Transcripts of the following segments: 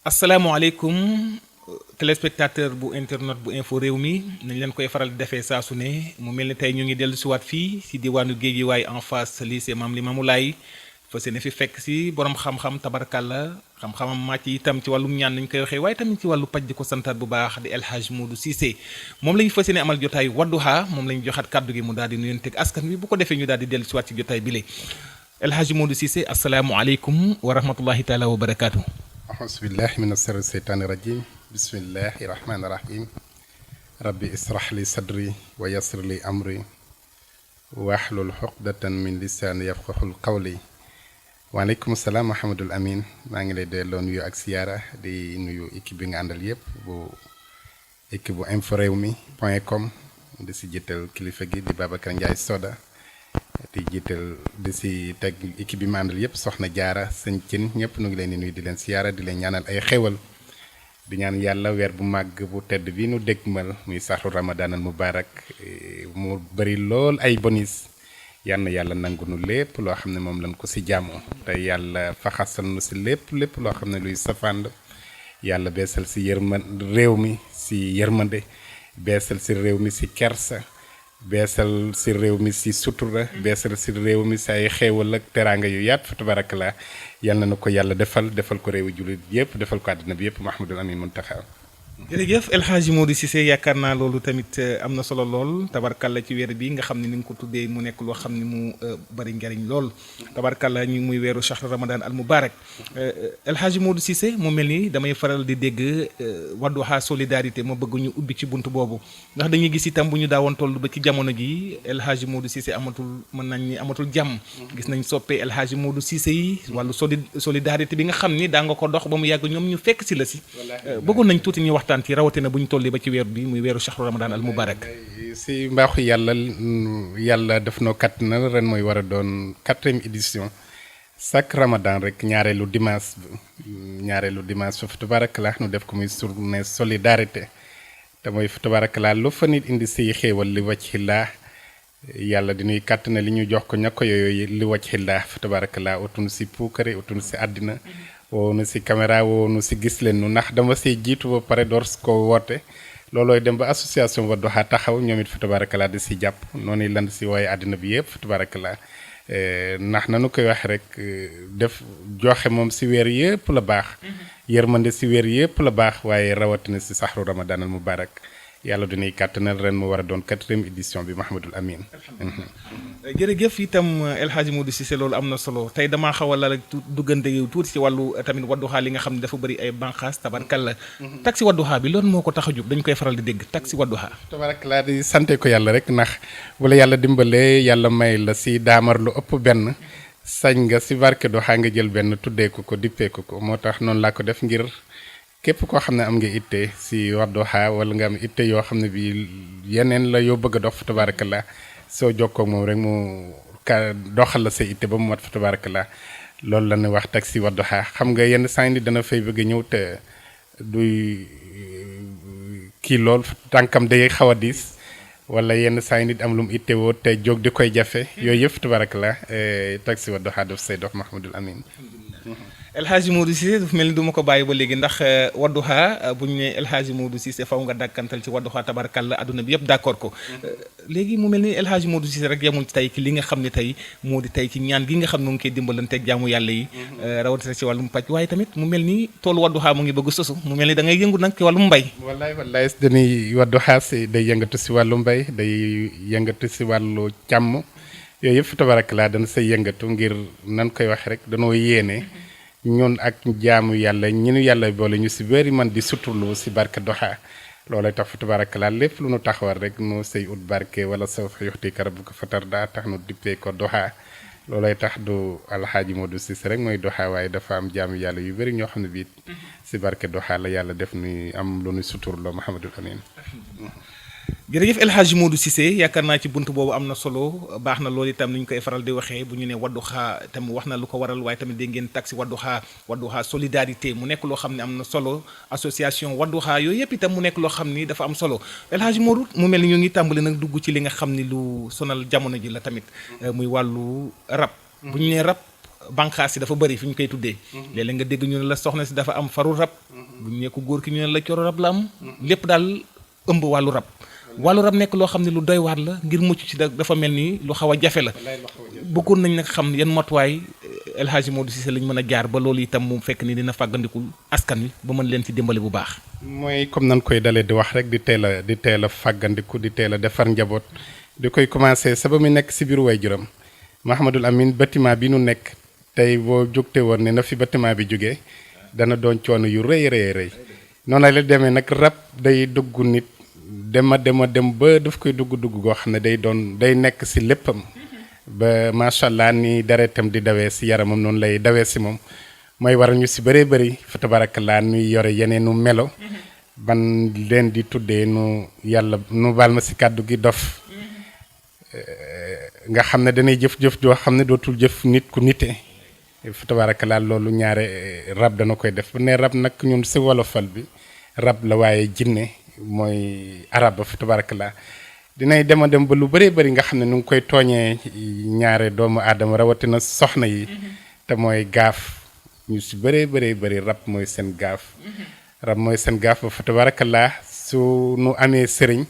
asalaamaaleykum téléspectateur bu internet bu info réew mi nañ leen koy faral di defee saa su ne mu mel ni tey ñu ngi dellu siwaat fii si diwaanu Guédiawaye en face lycée Mame Limamou Laye fa se ne fi fekk si borom xam-xam tabarkàlla xam-xamam màcc itam ci wàllum ñaan nañ koy waxee waaye tamit ci wàllu paj di ko santaat bu baax di El Hadj Modou Cissé moom la ñu fas yéene amal jotaay Wadduha moom la ñu joxaat kàddu gi mu daal di nuyonteeg askan wi bu ko defee ñu daal di dellu siwaat ci jotaay bi le El Hadj Modou Cissé asalaamualeykum wa rahmatullahi taala wa barakaatu. ahousubillahi min asari seytaani rajim bismillahi rahmaani rahim rabbi israh li sadri wa yassir li amri wahlul xuqdatan min lisaani yafqahul qawli waaleykum salaam Mouhamadul Amin maa ngi lay delloo nuyu ak siyaara di nuyu équipe bi nga àndal yëpp bu équipe bu info réew mi point com di si jiital kilifa gi di Babacar Ndiaye Soda di jiital di si teg équipe bi ma àndal yëpp soxna jaara sëñ cin ñëpp nu ngi leen di nuyu di leen siyaara di leen ñaanal ay xéwal di ñaan yàlla weer bu màgg bu tedd bi nu dégmal muy saxru ramadanal mubarak mu bëri lool ay bonis yal na yàlla nangu nu lépp loo xam ne moom lañ ko si jàmmoo te yàlla faxasal nu si lépp loo xam ne luy safand yàlla beesal si réew mi si yërmande beesal si réew mi si kersa beesal si réew mi si sutura beesal si réew mi si ay xéewal ak teraanga yu yaat fa tabarakallah yal na ko yàlla defal ko réewu jullit yëpp defal ko àddina bi yëpp Mouhamadul Amin Muntaxa jërëjëf El Hadj Modou Cissé yaakaar naa loolu tamit am na solo lool tabarkalla ci weer bi nga xam ne ni nga ko tuddee mu nekk loo xam ne mu bari njariñ lool tabarkalla ñu muy weeru shahr ramadan al mubarak El Hadj Modou Cissé mu mel ni damay faral di dégg Wadduha solidarité ma bëgg ñu ubbi ci bunt boobu ndax dañuy gis itam bu ñu daawoon toll ba ci jamono ji El Hadj Modou Cissé mën nañ ni amatul jàmm gis nañ soppee El Hadj Modou Cissé yi wàllu solidarité bi nga xam ni daa nga ko dox ba mu yàgg ñoom ñu fekk si la si bëggoon nañ tuuti ñu waxtaan ci rawatina bu ñu tollee ba ci weer bi muy weeru shahru ramadan al mubarak si mbaaxu yàlla def noo kattanal ren mooy war a doon 4e édition chaque ramadan rek ñaareelu dimanche fa tabarakallah nu def ko muy journée solidarité te mooy fa tabarakallah lu fa nit indi siy xéewal li wajhillah yàlla diñuy kàttanal li ñu jox ko ña ko yooyu li wajhillah fa tabarakallah utunu si puukare utunu si àddina woonu si caméra woonu si gis leen nu ndax dama see jiitu ba pare door ko woote loolooy dem ba association Wadduha taxaw ñoom it fa tabarakallah di si jàpp noonu lan si waaye àddina bi yëpp fa tabarakallah ndax nanu koy wax rek def joxe moom si weer yëpp la baax yërmande si weer yëpp la baax waaye rawatina si saxru ramadan al mubarak yàlla dinay kàttanal ren mu war a doon 4e édition bi Mouhamadul Amin jërëjëf itam El Hadj Modou Cissé loolu am na solo tey damaa xaw a la duggante yow tuuti ci wàllu tamit Wadduha li nga xam ne dafa bëri ay banqaas tabarkalla taxi Wadduha bi loolu moo ko tax a jóg dañ koy faral di dégg taxi Wadduha tabarakalla di sante ko yàlla rek ndax bu la yàlla dimbalee yàlla may la si daamar lu ëpp benn sañ nga si barke Duha nga jël benn tuddee ko dippee ko moo tax noonu laa ko def ngir képp koo xam ne am nga itte si Wadduha wala nga am itte yoo xam ne bi yeneen la yoo bëgg a dox fa tabarakallah soo jokkoo moom rek mu doxal la sa itte ba mu mat fa tabarakallah loolu la ñuy wax taxi Wadduha xam nga yenn saa ni dana fay bëgg a ñëw te duy kii lool tànkam day xaw a diis wala yenn saa nit am lu mu itte woo te jóg di koy jafe yooyu yëpp tabarakallah taxi Wadduha daf say dox Mouhamadul Amin El Hadj Modou Cissé dafa mel ni du ma ko bàyyi ba léegi ndax Wadduha bu ñu ne El Hadj Modou Cissé faw nga dàkkantal ci Wadduha tabarkalla adduna bi yëpp d'accord ko léegi mu mel ni El Hadj Modou Cissé rek yemul ci tey ki li nga xam ne tey moo di tey ci ñaan gi nga xam ne mu ngi koy dimbalanteeg jaamu yàlla yi rawatina ci wàllum pàcc waaye tamit mu mel ni toolu Wadduha mu ngi bëgg sosu mu mel ni da ngay yëngu nag ci wàllum mbay wallaay dañuy Wadduha si day yëngatu si wàllu mbay day yëngatu si wàllu càmm yooyu yëpp tabarkalla dana say yëngatu ngir nan koy wax rek danoo yéene ñun ak jaamu yàlla ñi nu yàlla boole ñu si bëri man di suturlu si barke Duha loolay tax fa tabarakallah lépp lu nu taxawal rek nu say ut barke wala sawfa yuxtika rabbuka fatarda tax nu dippee ko Duha loolay tax du alxaaji Modou Cissé rek mooy Duha waaye dafa am jaamu yàlla yu bëri ñoo xam ne bii si barke Duha la yàlla def ni am lu nu suturloo Mouhamadul Amin jërëjëf El Hadj Modou Cissé yaakaar naa ci bunt boobu am na solo baax na loolu itam ni ñu koy faral di waxee bu ñu ne Wadduha tam wax na lu ko waral waaye tamit dégg ngeen taxi Wadduha solidarité mu nekk loo xam ne am na solo association Wadduha yooyu yëpp itam mu nekk loo xam ni dafa am solo El Hadj Modou mu mel ni ñu ngi tàmbali nag dugg ci li nga xam ni lu sonal jamono ji la tamit muy wàllu rab bu ñu nee rab banqaas yi dafa bëri fi ñu koy tuddee léeg-léeg nga dégg ñu ne la soxna si dafa am faru rab bu ñu nekk góor ki ñu ne la coro rab la am lépp daal ëmb wàllu rab nekk loo xam ne lu doy waar la ngir mucc ci dafa mel ni lu xaw a jafe la bëggoon nañ nag xam yan matuwaay El Hadji Modou Cissé lañ mën a jaar ba loolu itam mu fekk ni dina fàggandikul askan wi ba mën leen ci dimbali bu baax. mooy comme nan koy dalee di wax rek di teel a fàggandiku di teel a defar njaboot di koy commencé sa ba mu nekk si biir waajuram Mahamadul Amin bâtiment bi nu nekk tey boo jógte woon ne na fi bâtiment bi jógee dana doon coono yu rëy noonu la demee nag rab day dugg nit dem ba daf koy dugg goo xam ne day nekk si léppam ba macha allah ni deretam di dawee si yaramam noonu lay dawee si moom mooy waral ñu si bëree bëri fa tabarakallah nuy yore yeneenu melo ban leen di tuddee nu yàlla nu baal ma si kàddu gi dof nga xam ne danay jëf-jëf joo xam ne dootul jëf nit ku nite fa tabarakallah loolu ñaare rab dana koy def bu ne rab nag ñun si wolofal bi rab la waaye jinne mooy arab ba fa tabarakallah dinay dem ba lu bëree bëri nga xam ne nu ngi koy tooñee ñaare doomu aadama rawatina soxna yi te mooy gaaf ñu si bëree bëri rab mooy seen gaaf ba fa tabarakallah su nu amee sëriñ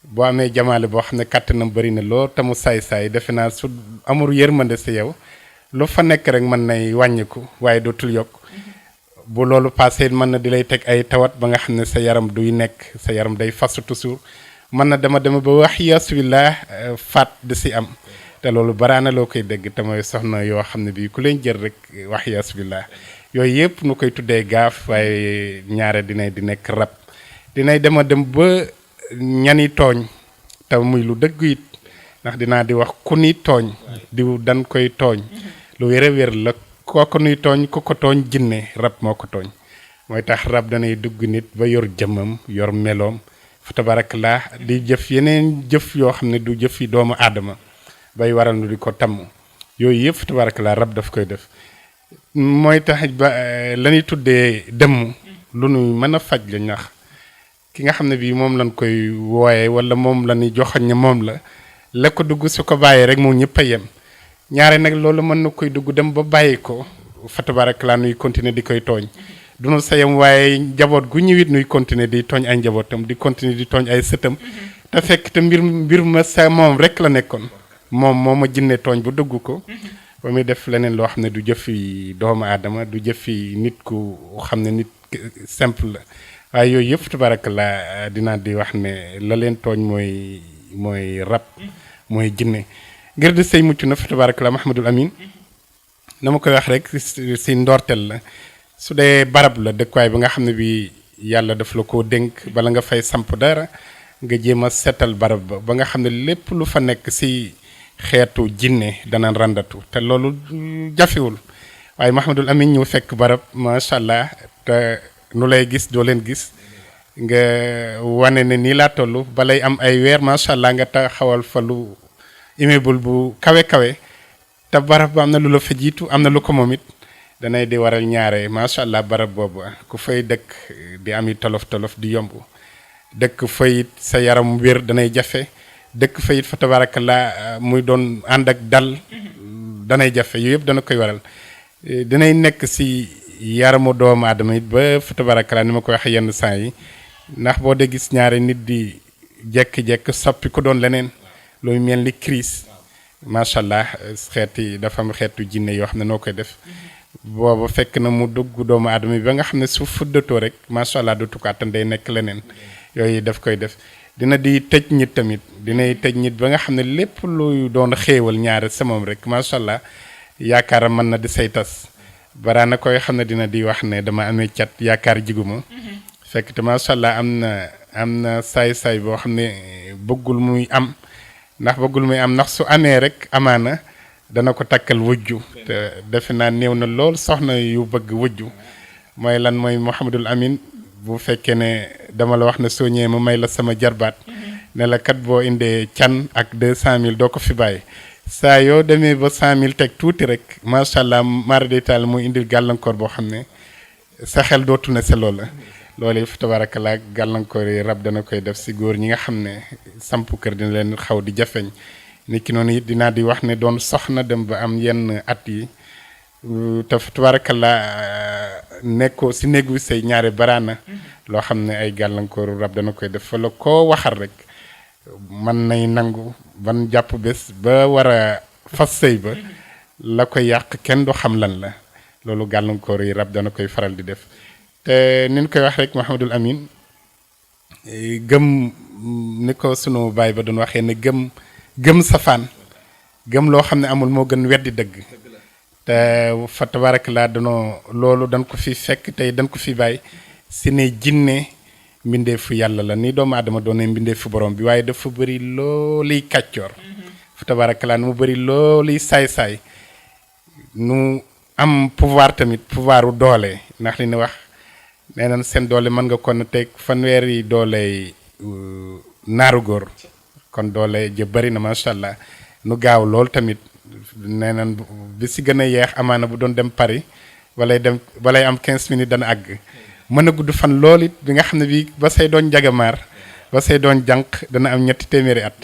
boo amee jamaale boo xam ne kàttanam bëri na lool te mu saay-saay defe naa su amul yërmande si yow lu fa nekk rek mën nay wàññiku waaye dootul yokk bu loolu passé mën na di lay teg ay tawat ba nga xam ne sa yaram duy nekk sa yaram day fasu toujours mën na dema ba wax yasubillah faat di si am te loolu baraana loo koy dégg te mooy soxna yoo xam ne bii ku leen jël rek wax yasubillah yooyu yëpp nu koy tuddee gaaf waaye ñaare dinay di nekk rab dinay dem ba ñani tooñ te muy lu dëgg it ndax dinaa di wax ku ni tooñ diw dan koy tooñ lu wér la kooku nuy tooñ ku ko tooñ jinne rab moo ko tooñ mooy tax rab danay dugg nit ba yor jëmmam yor meloom fa tabarakallah di jëf yeneen jëf yoo xam ne du jëf yi doomu aadama bay waral nu di ko tamm yooyu yëpp fa tabarakallah rab daf koy def mooy tax ba la ñuy tuddee dëmm lu nuy mën a faj la ñax ki nga xam ne bii moom lañ koy wooye wala moom la ñuy joxoñ ne moom la ko dugg su ko bàyyee rek moom ñëpp a yem ñaare nag loolu mën na koy dugg dem ba bàyyi ko fa tabarakallah nuy continuer di koy tooñ dunu sayam waaye njaboot gu ñëwit nuy continuer di tooñ ay njabootam di continuer di tooñ ay sëtam te fekk te mbir ma sa moom rek la nekkoon moom moo ma jinne tooñ bu dugg ko ba muy def leneen loo xam ne du jëfi doomu aadama du jëfi nit ku xam ne nit simple la waaye yooyu yëpp tabarakallah dinaa di wax ne la leen tooñ mooy rab mooy jinne ngir di say mucc na fa tabarakallah Mahamadul Amin na ma koy wax rek si ndorteel la su dee barab la dëkkuwaay bi nga xam ne bi yàlla daf la koo dénk bala nga fay samp dara nga jéem a seetal barab ba nga xam ne lépp lu fa nekk si xeetu jinne dana randatu te loolu jafewul waaye Mahamadul Amin ñëw fekk barab macha allah te nu lay gis doo leen gis nga wane ne nii laa toll balay am ay weer macha allah nga taxawal fa lu immeuble bu kawe te barab ba am na lu la fa jiitu am na lu ko moom it danay di waral ñaare macha allah barab boobu ku fay dëkk di ami tolof di yomb dëkk fayit sa yaram wér danay jafe dëkk fayit fa tabarakallah muy doon ànd ak dal danay jafe yooyu yëpp dana koy waral dinay nekk si yaramu doomu aadama it ba fa tabarakallah ni ma koy wax yenn saa yi ndax boo dee gis ñaare nit di jekki-jekk soppi ko doon leneen looy mel ni crise macha allah dafa am xeetu jinne yoo xam ne noo koy def booba fekk na mu dugg doomu aadama bi ba nga xam ne su fuddatoo rek macha allah dootu ko attan day nekk leneen yooyu daf koy def dina di tëj nit tamit dinay tëj nit ba nga xam ne lépp luy doon xéewal ñaare sa moom rek macha allah yaakaar mën na di say tas baraana koy xam ne dina di wax ne dama amee cat yaakaar jiguma fekk te macha allah am na saay-saay boo xam ne bëggul muy am ndax su amee rek amaana dana ko takkal wujju te defe naa néew na lool soxna yu bëgg wujju mooy lan mooy Mouhamadul Amin bu fekkee ne dama la wax ne soo ñëwee ma may la sama jarbaat ne la kat boo indee can ak 200 000 doo ko fi bàyyi saa yoo demee ba 100 000 teg tuuti rek macha allah mara day taal muy indil gàllankoor boo xam ne sa xel dootu ne sa loola loolu yi fa tabarakallah gàllankoor yi rab dana koy def si góor ñi nga xam ne samp kër dina leen xaw di jafeñ nit ki noonu it dinaa di wax ne doon soxna dem ba am yenn at yi te tabarakallah nekkoo si néegu say ñaare baraana loo xam ne ay gàllankooru rab dana koy def fa la koo waxal rek man nay nangu ban jàpp bés ba war a fas sëy ba la koy yàq kenn du xam lan la loolu gàllankoor yi rab dana koy faral di def te ni ñu koy wax rek Mouhamadul Amin gëm ni ko sunu baay ba doon waxee ne gëm safaan gëm loo xam ne amul moo gën weddi dëgg te fa tabarakallah danoo loolu dañ ko fi fekk tey dañ ko fi bàyyi si ne jinne mbindeefu yàlla la ni doomu aadama doone mbindeefu borom bi waaye dafa bëri looluy kàccoor fa tabarakallah nu mu bëri looluy saay-saay nu am pouvoir tamit pouvoiru doole ndax li ni wax nee nañ seen doole mën nga kon teg fanweeri doole naaru góor kon doole jë bëri na macha allah nu gaaw lool tamit nee nañ bi si gën a yeex amaana bu doon dem Paris balay am 15 minutes dana àgg mën a gudd fan lool it bi nga xam ne bii ba say doon njagamaar ba say doon jànq dana am 3 téeméeri at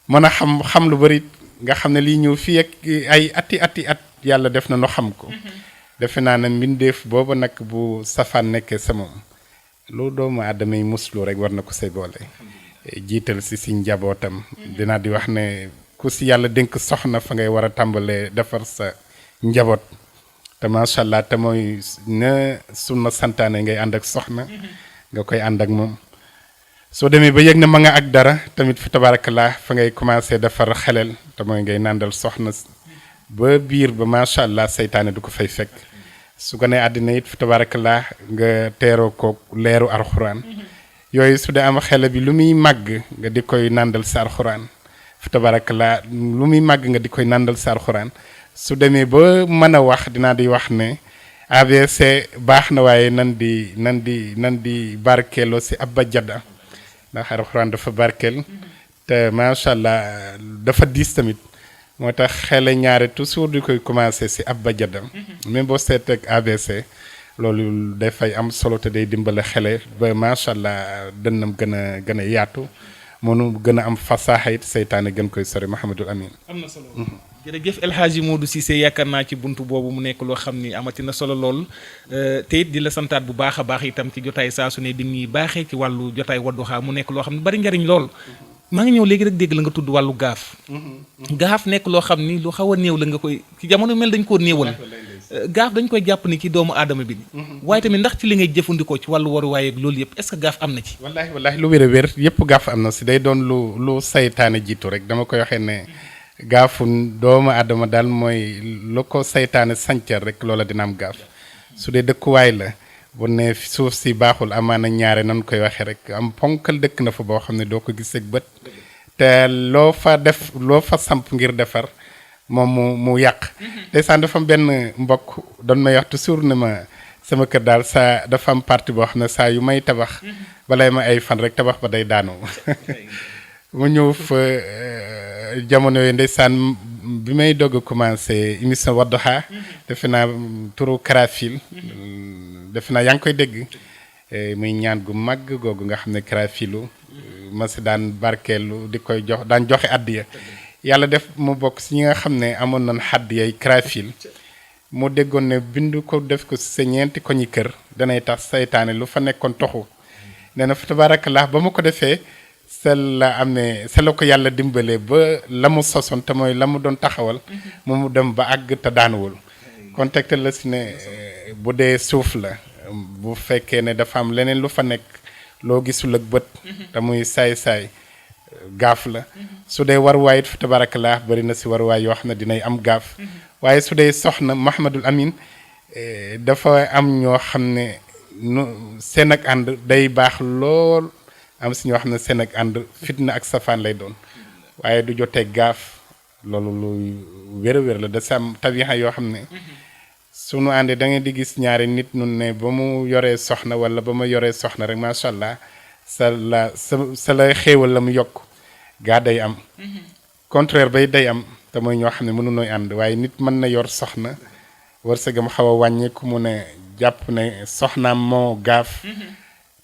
mën a xam lu bëri nga xam ne lii ñëw fii ak ay ati at yàlla def na nu xam ko defe naa ne mbindeef booba nag bu safaan nekkee sa moom lu doomu aadama yi muslu rek war na ko say boole jiital si njabootam dinaa di wax ne ku si yàlla dénk soxna fa ngay war a tàmbalee defar sa njaboot te macha allah te mooy ne sunna santaane ngay ànd ak soxna nga koy ànd ak moom soo demee ba yëg ne ma nga ak dara tamit fa tabarakallah fa ngay commencé defar xelel te mooy ngay nàndal soxna ba biir ba macha allah seytaane du ko fay fekk su ko nee àddina it fa tabarakallah nga teeroo ko leeru alxuraan yooyu su dee am xele bi lu muy màgg nga di koy nàndal sa alxuraan fa tabarakallah lu muy màgg nga di koy nàndal sa alxuraan su demee ba mën a wax dinaa di wax ne ABC baax na waaye nan di barkeeloo si abba jadda ndax alxuraan dafa barkeel te macha allah dafa diis tamit moo tax xele ñaare toujours di koy commencé si abba jadda même boo seet ak ABC loolu dafay am solo te day dimbale xele ba macha allah dënnam gën a yaatu mënu gën a am fasaaxa it seytaane gën koy sori Mouhamadul Amin. am na solo jërëjëf El Hadji Modou Cissé yaakaar naa ci buntu boobu mu nekk loo xam ni amati na solo lool te it di la santaat bu baax a baax itam ci jotaay saa su ne bi ñuy baaxee ci wàllu jotaay Wadduha mu nekk loo xam ne bari njariñ lool. maa ngi ñëw léegi rek dégg la nga tudd wàllu gaaf. gaaf nekk loo xam ni lu xaw a néew la nga koy ci jamono mel dañ koo néewal. gaaf dañ koy jàpp ni ci doomu aadama bi. waaye tamit ndax ci li ngay jëfandikoo ci wàllu waruwaay ak loolu yëpp est-ce que gaaf am na ci. wallaahi lu wér a wér yëpp gaaf am na si day doon lu saytaane jiitu rek dama koy waxee ne gaafu doomu aadama daal mooy lu ko saytaane sancal rek loola dina am gaaf su dee dëkkuwaay la bu ne suuf si baaxul amaana ñaare nan koy waxee rek am ponkal dëkk na fa boo xam ne doo ko gis ak bët te loo fa samp ngir defar moom mu yàq ndeysaan dafa am benn mbokk doon may wax toujours ne ma sama kër daal saa dafa am partie boo xam ne saa yu may tabax balay ma ay fan rek tabax ba day daanu mu ñëw fa jamono yooyu ndeysaan bi may dogg a commencé émission Wadduha defe naa turu Karafil defe naa yaa ngi koy dégg muy ñaan gu mag googu nga xam ne Karafilu ma si daan barkeelu di koy daan joxe addiya yàlla def mu bokk si ñi nga xam ne amoon nañ xadd yay Karafil mu déggoon ne bindu ko def ko si sa ñeenti koñi kër danay tax saytaane lu fa nekkoon toxu nee na fa tabarakallah ba mu ko defee sa la ko yàlla dimbalee ba la mu sosoon te mooy la mu doon taxawal mu dem ba àgg te daanuwul kon tegtal la si ne bu dee suuf la bu fekkee ne dafa am leneen lu fa nekk loo gisul ak bët te muy saay-saay gaaf la su dee waruwaay it fa tabarakallah bari na si waruwaay yoo xam ne dinay am gaaf waaye su dee soxna Mouhamadul Amin dafa am ñoo xam ne seen ak ànd day baax lool am si ñoo xam ne seen ak ànd fitna ak safaan lay doon waaye du jotee gaaf loolu luy wér a wér la da si am tabixa yoo xam ne sunu àndee da ngay di gis ñaari nit nun ne ba mu yoree soxna wala ba ma yoree soxna rek macha allah sa la xéewal la mu yokk gaa day am contraire bay day am te mooy ñoo xam ne mënu nooy ànd waaye nit mën na yor soxna wërsëgam xaw a wàññeeku mu ne jàpp ne soxnaam moo gaaf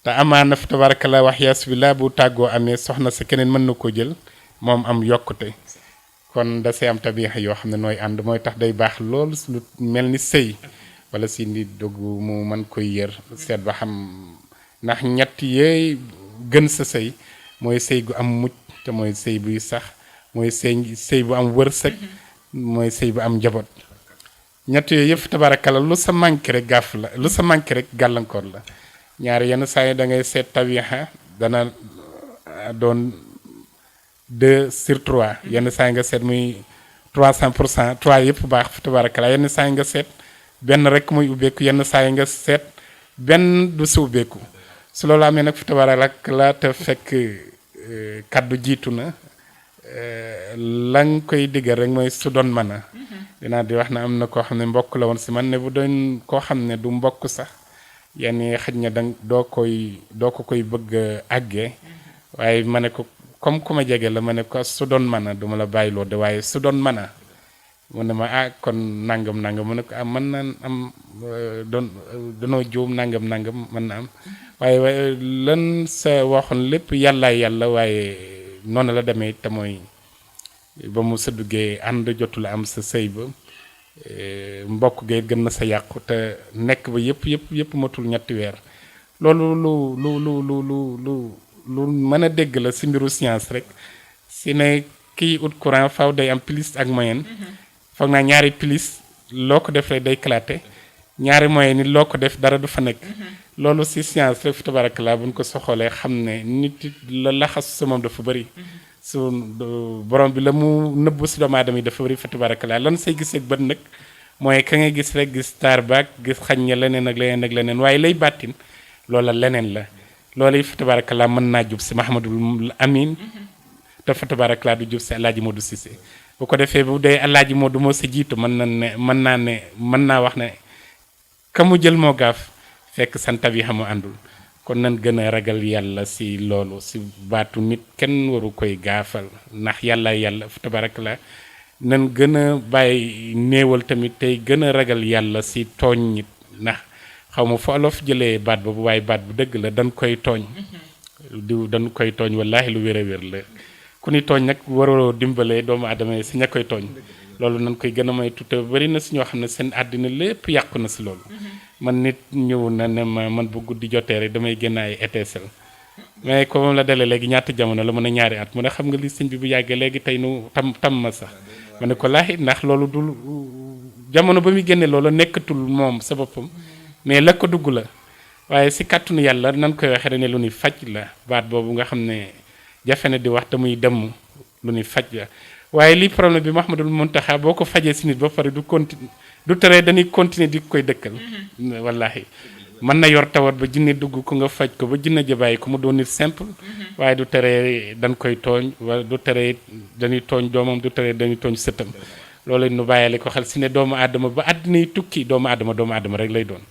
te amaana fa tabarakallah wax yaas billah bu tàggoo amee soxna sa keneen mën na ko jël moom am yokkute kon da see am tabiixa yoo xam ne nooy ànd mooy tax day baax lool lu mel ni sëy wala si nit dugg mu mën koy yër seet ba xam ndax ñett yooyu gën sa sëy mooy sëy gu am mucc te mooy sëy buy sax mooy sëy bu am wërsëg mooy sëy bu am njaboot ñett yooyu yëpp tabarakalla lu sa manqué rek gaaf la lu sa manqué rek gàllankoor la ñaari yenn saa yi da ngay seet tabiixa dana doon 2/3 yenn saa yi nga seet muy 300% 3 yëpp baax fa tabarakalla yenn saa yi nga seet benn rek muy ubbeeku yenn saa yi nga seet benn du si ubbeeku su loolu amee nag fa tabarakalla te fekk kaddu jiitu na la nga koy diggal rek mooy su doon mën a dinaa di wax na am na koo xam ne mbokk la woon si man ne bu doon koo xam ne du mbokk sax yenn xëj na doo ko koy bëgg a àggee waaye ma ne ko comme ku ma jege la ma ne ko su doon mën a du ma la bàyyiloo de waaye su doon mën a mu ne ma kon nangam mu ne ko mën na am danoo juum nangam mën na am waaye lan sa waxoon lépp yàlla waaye noonu la demee te mooy ba mu sa duggee ànd jotu la am sa sëy ba mbokk gay gën na sa yàqu te nekk ba yëpp matul ñetti weer loolu lu mën a dégg la si mbiru science rek si ne kii ut courant faaw day am plus ak moyenne foog naa ñaari plus loo ko def rek day éclater ñaari moyenne ni loo ko def dara du fa nekk loolu si science rek fi tabarakallah buñ ko soxoolee xam ne nit la laxas sa moom dafa bëri su borom bi la mu nëbb si doomu aadama yi dafa bëri fa tabarakallah lan say gis ak bët nag mooy ka nga gis rek gis taar baak gis xañ ña leneen ak leneen waaye lay bàttin loola leneen la loolu yi fa tabarakallah mën naa jub si Mahamadul Amin te fa tabarakallah du jub si Alaaji Modou Cissé bu ko defee bu dee Alaaji Modou moo sa jiitu mën naa wax ne ka mu jël moo gaaf fekk san tabiixa mu àndul kon nan gën a ragal yàlla si loolu si baatu nit kenn waru koy gaafal ndax yàlla fa tabarakallah nan gën a bàyyi néewal tamit tey gën a ragal yàlla si tooñ nit ndax xaw ma fa olof jëlee baat boobu waaye baat bu dëgg la dañ koy tooñ wallaahi lu wér a wér la ku ni tooñ nag waroo dimbalee doomu aadama yi si ña koy tooñ loolu nan koy gën a moytu te bari na si ñoo xam ne seen àddina lépp yàqu na si loolu man nit ñëw na ne ma man bu guddi jotee rek damay génn ay étincelle mais comme la dalee léegi ñaata jamono la mën a ñaari at mu ne xam nga li sëñ bi bu yàggee léegi tey nu tam ma sax ma ne ko laaxi ndax loolu dul jamono ba muy génne loolu nekkatul moom sa boppam mais la ko dugg la waaye si kàttanu yàlla nan koy waxee rek ne lu ni faj la baat boobu nga xam ne jafe na di wax te muy dem lu ni faj la waaye lii problème bi Mouhamadul Mountakha boo ko fajee si nit ba pare du tere dañuy continuer di koy dëkkal wallahi mën na yor tawat ba jinne dugg ko nga faj ko ba jinne jabaay ko mu doon nit simple waaye du tere dañ koy tooñ wala du tere dañuy tooñ doomam du tere dañuy tooñ sëtam loolu nu bàyyale ko xel si ne doomu aadama ba àddina yi tukki doomu aadama rek lay doon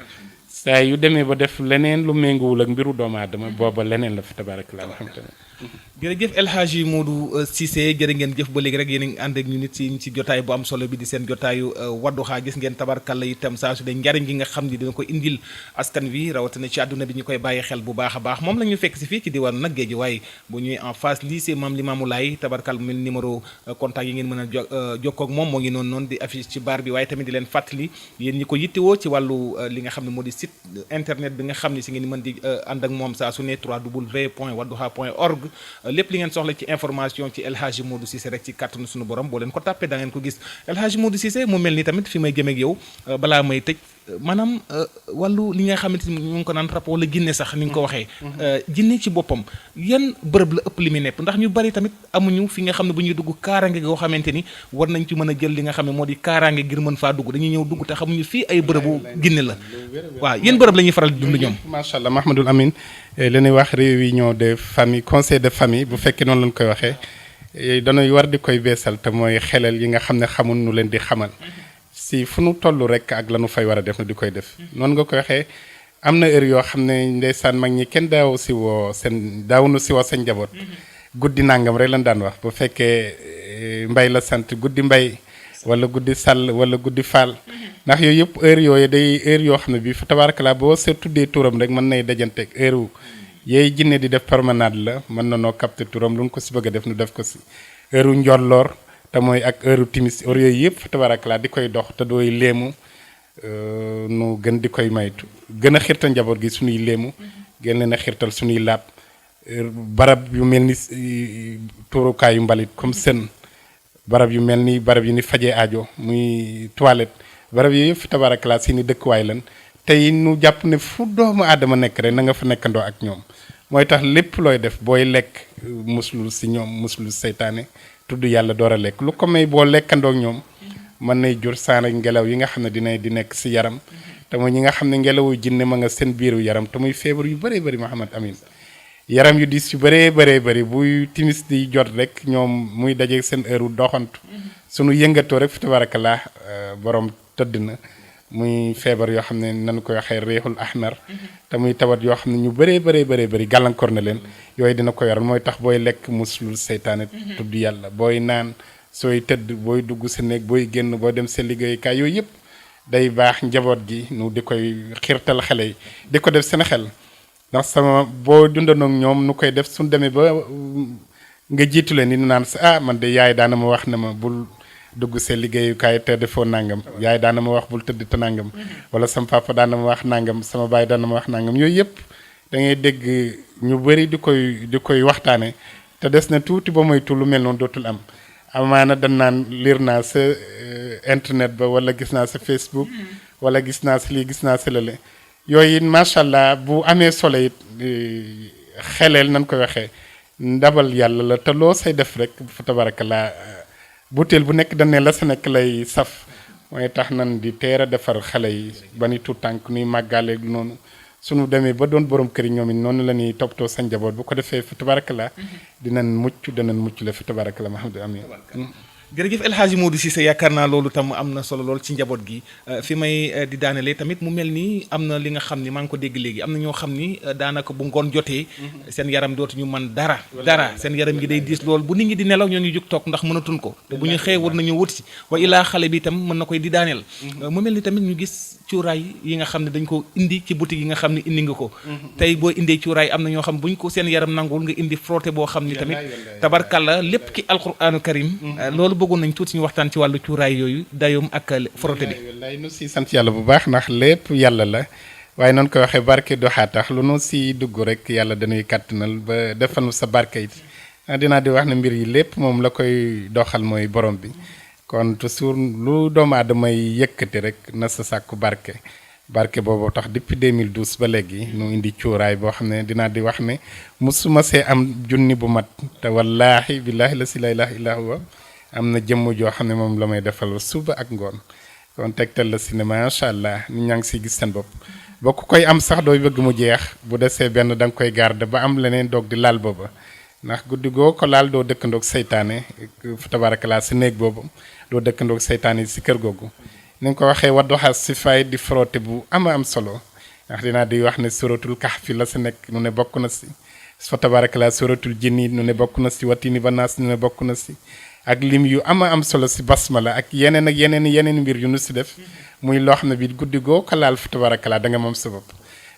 saa yu demee ba def leneen lu méngoowul ak mbiru doomu aadama booba leneen la fi tabarakallah alhamdulilah jërëjëf El Hadji Modou Cissé jërë ngeen jëf ba léegi rek yéen a ngi ànd ak ñu nit ci jotaay bu am solo bi di seen jotaayu Wadduha gis ngeen tabarkalla itam saa su dee njariñ gi nga xam ni dina ko indil askan wi rawatina ci àdduna bi ñu koy bàyyi xel bu baax a baax moom la ñu fekk si fii ci diwaanu nag géej waaye bu ñuy en face lycée Mame Limamou Laye tabarkal mel numéro contact yi ngeen mën a jokkoo ak moom moo ngi noonu di affiche ci bar bi waaye tamit di leen fàttali yéen ñi ko yittewoo ci wàllu li nga xam ne moo di site internet bi nga xam ne si ngeen mën di ànd ak moom saa su ne www.wadduha.org lépp li ngeen soxla ci information ci El Hadji Modou Cissé rek ci kàttanu suñu borom boo leen ko tàppee da ngeen ko gis El Hadji Modou Cissé mu mel ni tamit fi may jëm ak yow balaa may tëj maanaam wàllu li nga xamante ni ñu ngi ko naan rap wala jinne sax ni nga ko waxee jinne ci boppam yan bërëb la ëpp li muy nekk ndax ñu bari tamit amuñu fi nga xam ne bu ñuy dugg kaaraange goo xamante ni war nañ ci mën a jël li nga xam ne moo di kaaraange ngir mën faa dugg dañuy ñëw dugg te xamuñu fii ay bërëbu jinne la waaw yéen bërëb la ñuy faral di dund ñoom macha allah Mahamadoul Amine li ñuy wax réunion de famille conseil de famille bu fekkee noonu lañ koy waxee dañuy war di koy beesal te mooy xelal yi nga xam ne xamul nu leen di xamal si fu nu toll rek ak la nu fay war a def na di koy def noonu nga koy waxee am na heure yoo xam ne ndeysaan mag ñi kenn daawnu si woo seen njaboot guddi nàngam rek lañ daan wax bu fekkee mbay la sant guddi mbay wala guddi sàll wala guddi faal ndax yooyu yëpp heure yooyu day heure yoo xam ne bii fa tabarakalaa boo see tuddee turam rek mën nay dajanteeg heure yooyu jinne di def permanente la mën na noo capter turam lu ñu ko si bëgg a def nu def ko si heure njolloor te mooy ak heure timis heure yooyu yëpp fa tabarakalaa di koy dox te dooy léemu nu gën di koy maytu gën a xirtal njaboot gi suñuy léemu gën leen a xirtal suñuy laab barab yu mel ni tuurukaayu mbalit comme sën barab yu mel ni barab yu ni fajee aajo muy toilette barab yooyu yëpp fa tabarakalaa seeni dëkkuwaay lan tey nu jàpp ne fu doomu aadama nekk rek na nga fa nekkandoo ak ñoom mooy tax lépp looy def booy lekk muslul si ñoom muslul seytaane tudd yàlla door a lekk lu ko may boo lekkandoo ak ñoom mën nay jur saana ngelaw yi nga xam ne di nekk si yaram te mooy ñi nga xam ne ngelawu jinne ma nga seen biiru yaram te muy feebar yu bëree bëri Mouhamad Amin yaram yu diis yu bëree bëri buy timis di jot rek ñoom muy daje seen heure doxantu sunu yëngatoo rek fi tabarakallah borom tëdd na muy feebar yoo xam ne nan koy waxee réexul ahmar te muy tawat yoo xam ne ñu bëree bëri gàllankoor na leen yooyu dina ko yoral mooy tax booy lekk muslul seytaane tudd yàlla booy naan sooy tëdd booy dugg sa néeg booy génn boo dem sa liggéeyukaay yooyu yëpp day baax njaboot gi nu di koy xiirtal xale yi di ko def seen xel ndax sama boo dundandoo ñoom nu koy def suñ demee ba nga jiitu leen ni naan sa man de yaay daana ma wax ne ma bul dugg see liggéeyukaay te defoo nangam yaay daana ma wax bul tëdd te nangam wala sama papa daana ma wax nangam sama baay daana ma wax nangam yooyu yëpp da ngay dégg ñu bëri di koy waxtaane te des na tuuti ba moytu lu mel noonu dootul am amaana dan naan liir naa sa internet ba wala gis naa sa Facebook wala gis naa sa lii gis naa sa lële yooyu it macha allah bu amee solo it xeleel nan koy waxee ndabal yàlla la te loo say def rek fa tabarakallah butéel bu nekk dañ ne la sa nekk lay saf mooy tax nan di teer a defar xale yi ba ni tuut tànk nuy màggaaleeg noonu suñu demee ba doon borom kër yi ñoom it noonu la ñuy toppatoo sa njaboot bu ko defee fi tabarakallah danañ mucc la fi tabarakallah Mahamadou Amin jërëjëf El Hadji Modou Cissé yaakaar naa loolu tam am na solo lool ci njaboot gi fi may di daanelee tamit mu mel ni am na li nga xam ni maa ngi ko dégg léegi am na ñoo xam ni daanaka bu ngoon jotee seen yaram dootuñu mën dara seen yaram gi day diis lool bu nit ñi di nelaw ñoo ñu jóg toog ndax mënatuñ ko te bu ñu xëyee war nañu wuti wa ilaa xale bi itam mën na koy di daaneel mu mel ni tamit ñu gis cuuraay yi nga xam ne dañ ko indi ci boutique yi nga xam ne indi nga ko tey boo indee cuuraay am na ñoo xam buñ ko seen yaram nanguwul nga indi frotté boo xam ni tamit tabarkalla lépp ki alquranu karim loolu bëggoon nañ tuuti ñu waxtaan ci wàllu cuuraay yooyu dayoom ak frotté bi wallaay nu si sant yàlla bu baax ndax lépp yàlla la waaye noonu koy waxee barke doxaa tax lu nu si dugg rek yàlla dañuy kàttanal ba defal sa barke it dinaa di wax ne mbir yi lépp moom la koy doxal mooy borom bi kon toujours lu doomu aadama yi yëkkati rek na sa sàkku barke boobu tax depuis 2012 ba léegi nu indi cuuraay boo xam ne dinaa di wax ne musuma see am junni bu mat te wallaahi billaahi la si la ilaha illa huwa am na jëmm joo xam ne moom la may defal suba ak ngoon kon tegtal la si ne macha allah nit ñaa ngi siy gis seen bopp boo ko koy am sax dooy bëgg mu jeex bu desee benn da nga koy garder ba am leneen doog di laal booba ndax guddi goo ko laal doo dëkkandoog seytaane fa tabarakalaa si néeg boobu doo dëkkandoog seytaane yi si kër googu ni nga ko waxee Wadduha si fay di frotté bu am solo ndax dinaa di wax ne suratul kahfi la si nekk nu ne bokk na si fa tabarakalaa suratul jinni nu ne bokk na si watini ba naas nu ne bokk na si ak lim yu am solo si basmala ak yeneen mbir yu nu si def muy loo xam ne bi guddi goo ko laal fa tabarakalaa da nga moom sa bopp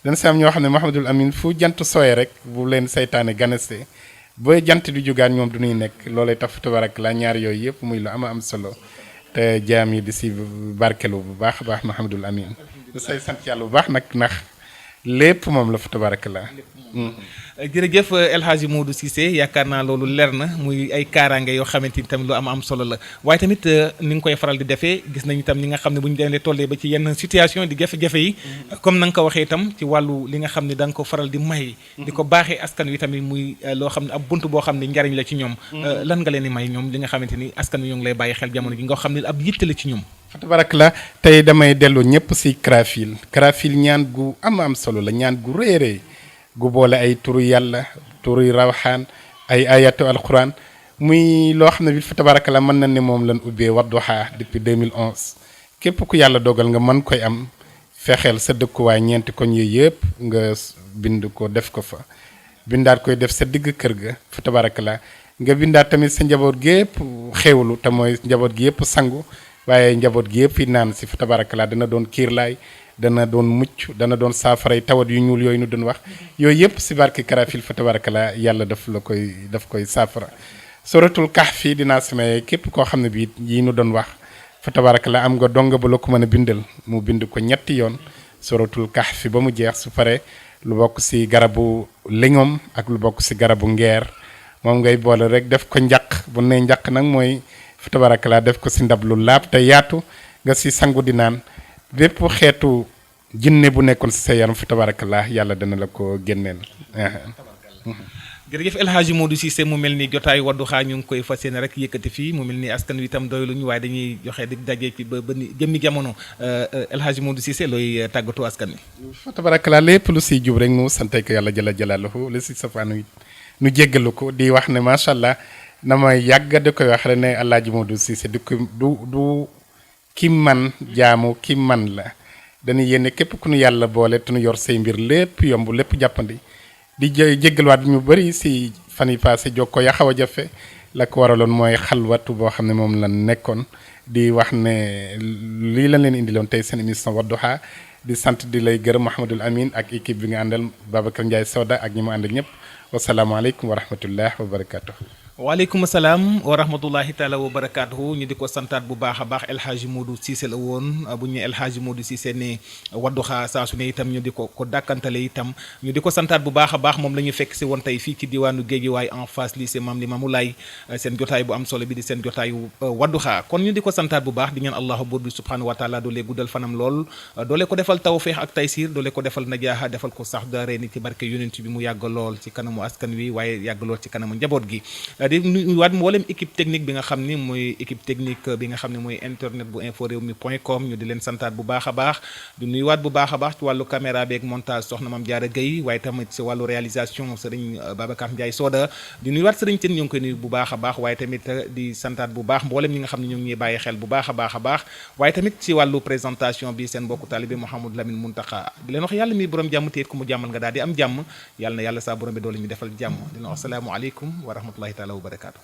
dana si am ñoo xam ne Mouhamadul Amin fu jant sooye rek bu leen seytaane ganese ba jant di jugaan ñoom du ñuy nekk loolay tax fa tabarakalaa ñaar yooyu yëpp muy lu am solo te jaam yi di si barkelu bu baax a baax Mouhamadul Amin da say sant yàlla bu baax nag ndax lépp moom la fa tabarakalaa jërëjëf El Hadji Modou Cissé yaakaar naa loolu leer na muy ay kaaraange yoo xamante ni tamit lu am solo la waaye tamit ni nga koy faral di defee gis nañu tam ñi nga xam ne bu ñu demee tollee ba ci yenn situation di jafe-jafe yi comme na nga ko waxee itam ci wàllu li nga xam ne da nga ko faral di may di ko baaxee askan wi tamit muy loo xam ne ab bunt boo xam ne njariñ la ci ñoom lan nga leen di may ñoom li nga xamante ni askan wi ñoo ngi lay bàyyi xel jamono gi nga xam ne ab yitte la ci ñoom fa tabarakalaa tey damay dellu ñëpp si karafil ñaan gu am solo la ñaan gu rëy gu boole ay turu yàlla turu rawxaan ay ayatu alquran muy loo xam ne bi fa tabarakallah mën na ne moom lan ubbee Wadduha depuis 2011 képp ku yàlla dogal nga mën koy am fexeel sa dëkkuwaay ñeenti koñ yooyu yëpp nga bind ko def ko fa bindaat koy def sa digg kër ga fa tabarakallah nga bindaat tamit sa njaboot gi yëpp xéewlu te mooy njaboot gi yëpp sangu waaye njaboot gi yëpp yi naan si fa tabarakallah dana doon kiirlaay dana doon mucc dana doon saafaray tawat yu ñuul yooyu nu doon wax yooyu yëpp si barke karafil fa tabarakallah yàlla daf koy saafara suratul kahfi dinaa si may képp koo xam ne bii yi nu doon wax fa tabarakallah am nga donga ba la ko mën a bindal mu bind ko ñetti yoon suratul kahfi ba mu jeex su pare lu bokk si garabu liŋom ak lu bokk si garabu ngeer moom ngay boole rek def ko njaq bu ne njaq nag mooy fa tabarakallah def ko si ndab lu laab te yaatu nga si sangu di naan bépp xeetu jinne bu nekkoon si sa yaram fa tabarakallah yàlla dana la ko génneel. jërëjëf El Hadji Modou Cissé mu mel ni jotaayu Wadduha ñu ngi koy fas yéene rek yëkkati fii mu mel ni askan wi itam doyluñu waaye dañuy joxe di daje ci ba ni jëmmi jamono El Hadji Modou Cissé looy tàggatoo askan wi. fa tabarakallah lépp lu siy jub rek nu sante ko yàlla jalla jalaaluhu lu si safaanu nu jéggalu ko di wax ne macha allah na ma yàgg da koy wax rek ne El Hadji Modou Cissé du ki man jaamu ki man la dañuy yéene képp ku nu yàlla boole te nu yor say mbir lépp yomb lépp jàppandi. di jéggalwaat ñu bëri si fan yi passé jokkoo ya xaw a jafe la ko waraloon mooy xalwatu boo xam ne moom la nekkoon di wax ne lii lañ leen indiloon tey seen émission Wadduha di sant di lay gërëm Mouhamadul Amin ak équipe bi nga àndal Babacar Ndiaye Soda ak ñi mu àndal ñëpp wasalaamaaleykum wa rahmatullah wa barakatuh. waaleykum salaam wa rahmatullahi taala wa barakaatuhu ñu di ko santaat bu baax a baax El Hadji Modou Cissé la woon bu ñu El Hadji Modou Cissé ne Wadduha saa su ne itam ñu di ko dàkkantale itam ñu di ko santaat bu baax a baax moom la ñu fekk si woon tey fii ci diwaanu Guédiawaye en face lycée Mame Limamou Laye seen jotaay bu am solo bi di seen jotaayu Wadduha kon ñu di ko santaat bu baax di ñaan allahu buur bi subhanahu wa taala doolee guddal fanam lool doole ko defal tawfeex ak taysir doole ko defal najaaha defal ko sax daaree ni ci barke yonent bi mu yàgg lool ci kanamu askan wi waaye yàgg lool ci kanamu njaboot gi di nuyuwaat mboolem équipe technique bi nga xam ni mooy équipe technique bi nga xam ne mooy internet bu info réew mi .com ñu di leen santaat bu baax a baax di nuyuwaat bu baax a baax ci wàllu caméra beeg montage soxna Mame Diarra Gueye waaye tamit ci wàllu réalisation sëriñ Babacar Ndiaye Soda di nuyuwaat sëriñ Tine ñu ngi koy nuyu bu baax a baax waaye tamit di santaat bu baax mboolem ñi nga xam ne ñu ngi ñuy bàyyi xel bu baax a baax a baax waaye tamit ci wàllu présentation bi seen mbokku taalibe Mouhamadou Lamine Muntaxa di leen wax yàlla mi borom jàmm te it ku mu jàmmal nga daal di am jàmm yàlla na yàlla saa borom bi doole ñu defal jàmm dina wax assalaamu aleykum wa rahmatullahi taala wa barakaatu